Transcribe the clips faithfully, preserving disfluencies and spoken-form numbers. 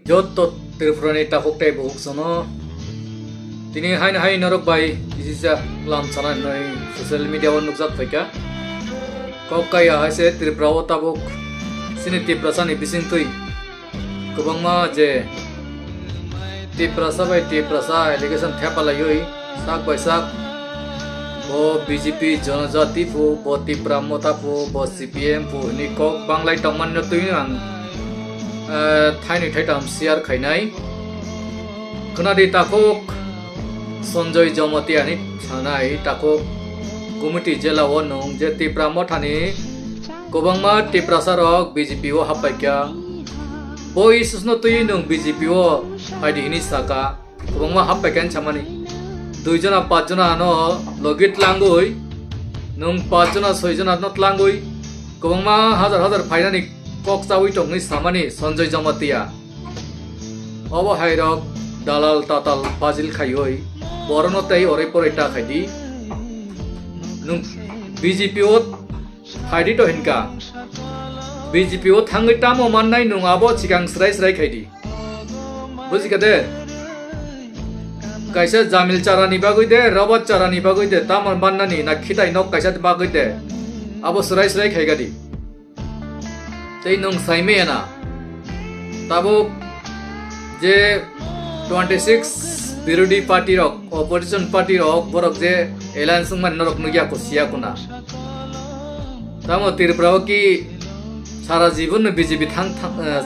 Joto Tripurani takhuk tei bukhuk sono tini haino hai norok bai kisa lam sana hinwi social media o nukjak phaikha. Kok kaya hai se Tripura o tabuk chini Tiprasani bisingtwi kwbangma je Tiprasa bai Tiprasa allegation thepalaiwi sak bai sak bo B J P Jonojati phu, bo Tipra Motha phu, bo C P M phu hinwi kok banglai tongmani no twi ang, eh, thainwi thaitam share khainai. Khwnadi takhuk Sanjoy Jamatia ni sanai takhuk Gumiti jela o nwng je Tipra Mothani kwbangma Tiprasa rok B J P o happaikha. Bo issue no twi nwng B J P o phaidi hinwi saka. Kwbangma happaikha hinwi samani. Dui jona, pach jona no logi tlangwi, nwng pach jona, soi jona no tlangwi, kwbangma hajar hajar phainani kok chawi tongwi samani Sanjoy Jamatia. Obo hai rok dalal tatal pajil khaiwi, borokno tei orai porai ta khaidi. Nwng B J P o phaidi to hinka. B J P o thangwi tamo mannai nwng abo chikang srai srai khaidi. Bujikha de? Kaisa Jamil Charani bagwi de, Robert Charani bagwi de, tamo mannani na khitai nok kaisa bagwi de. Abo srai srai khaigadi. Tei nwng saimaya na. Tabuk je twenty six birodhi party rok, opposition party rok, borok je alliance wngmani norok nukya ko siya kuna. Tamo Tripura o ki sara jibon no B J P thang, thang, eh,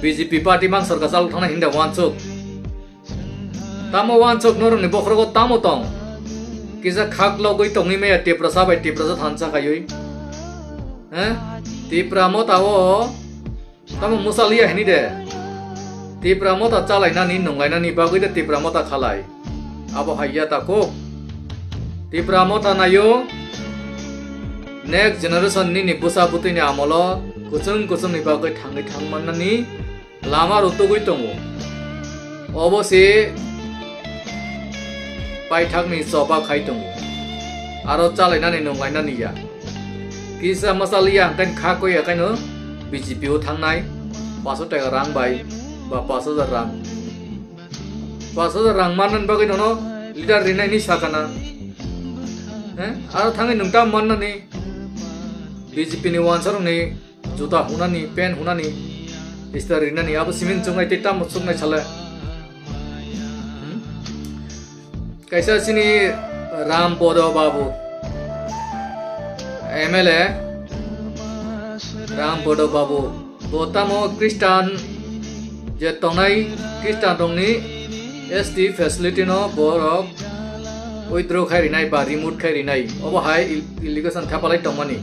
B J P party mang sorkar chalo thangna hinda wansuk. Tamo wansuk norokni bokhorogo tamo tong? Kisa khak logwi tongwi maya Tiprasa bai Tiprasa thansa khaiwi. He? Tipra Motha o tamo musaliya hini de? Tipra Motha chalainani nunglainani bagwi de Tipra Motha khalai. Abo haiya takhuk. Tipra Motha nayo next generation nini bwsa bwtwini amolo kuchung kuchungni bagwi thangwi thangmannani lama rutugwi tongo. Obo se paithakni choba khai tongo. Aro chalainani nunglainani ya. Kisa masaliya hingkhe kha koya kaino B J P o thangnai paso taka rang bai ba paso hajar rang. Paso hajar rang mannani bagwi nono leader rinai ni sakana. He? Aro thangwi nwng tam mannani B J P ni wansarokni juta hunani, pen hunani, star rinani, abo simin chungnai tei tamo chungnai sale. Hmm? Kaisa chini Ram Podo Babu, M L A Ram Podo Babu, bo tamo Christian je tongnai Christian rokni S T facility no borok withdraw khai rinai ba remove khai rinai, obo hai il-, allegation thapalai tongmani.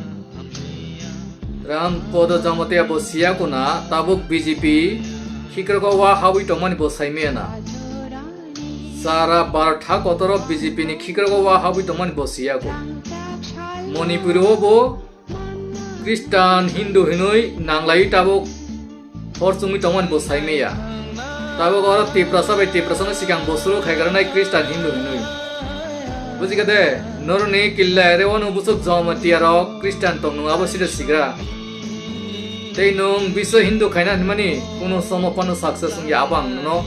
Ram Podo Jamatia bo siya kuna tabuk B J P khikroko wa habwi tongmani bo saimaya na. Sara Bharat ha kotoro B J P ni khikroko wa habwi tongmani bo siya ko. Manipur o bo Christian Hindu hinwi nanglai tabuk hor chungwi tongmani bo saimaya. Tabuk oro Tiprasa bai Tiprasa no sikang bo suru khaikarnai Christian Hindu hinwi. Bujikha de, noroni killa ere wano busuk Jamatia rok Christian tong nung abo sida sigra. Tei nung biswa Hindu khaina hinmani kuno somo phano success wngya abo ang nono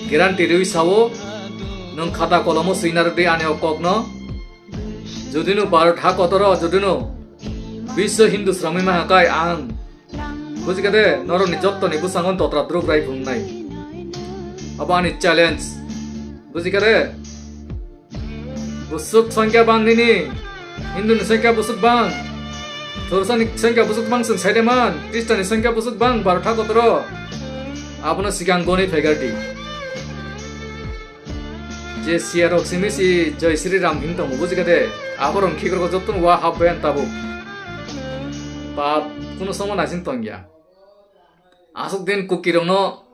guarantee riwi sao. Nung khata kolomo swina rwdi ani o kokno. Judino Bharat ha kotoro judino biswa Hindu swrangwi maha kai ang. Bujikha de, norokni jottoni bwskango dotra druk rai phunuknai. Abo ani challenge. Bujikha de? Busuk songkya bang nini. Hindu ni songkya busuk bang. Thursa ni songkya busuk bang chwng saide man. Christian ni songkya busuk bang Bharat ha kotoro. Abono sikang goni phaikar di. Je siya rok simi si Jai Shri Ram hin tongo, bujikha de? Aborok khikrok jottoni wa hap bai ang tabuk. Pap kuno somo naising tongya. Aswk din Kuki rokno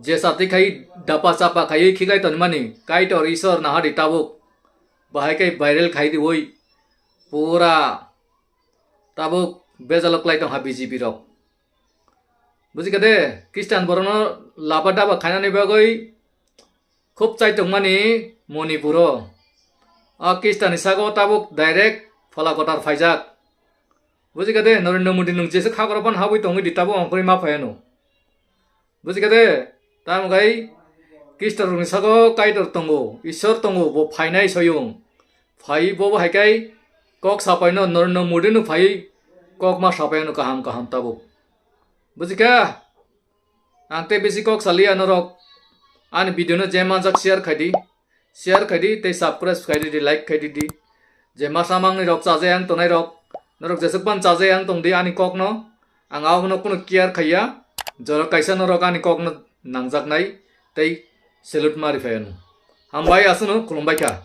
je chati khai dapa chapa khaiwi khiklai tonmani Kaitor Isor nahadi tabuk. Bahai khai viral khai diwi pura tabuk bejalo klai tongkha B J P rok. Bujikha de, Christian borokno laba daba khainani bagwi khub chai tongmani Manipur o. A Christian ni sago tabuk direct phola kotor phaijak. Bujikha de, Narendra Modi nwng jesa khakrok phano habwi tongwi di, tabuk ongkhorwi ma phaiano. Bujikha de? Tamo khai Khristarokni sago Kaitor tongo, Ishwar tongo, bo phainai soyung. Phai bo hai khai kok sapaino Narendra Modi no phai kok ma sapaino kaham kaham tabuk. Bujikha? Ang tei bisi kok saliya norok ani video no je manjak share khai di. Share khai di tei subscribe khai di, like khai di di. Je masa mangni rok chaje ang tonai rok, norok jesuk ban chaje ang tong di ani kok no. Ang abono kunu care khaiya. Jora kaisa norok ani kok no nangjak nai tei salute ma riphai ano. Hambai aswkno khulumbai kha.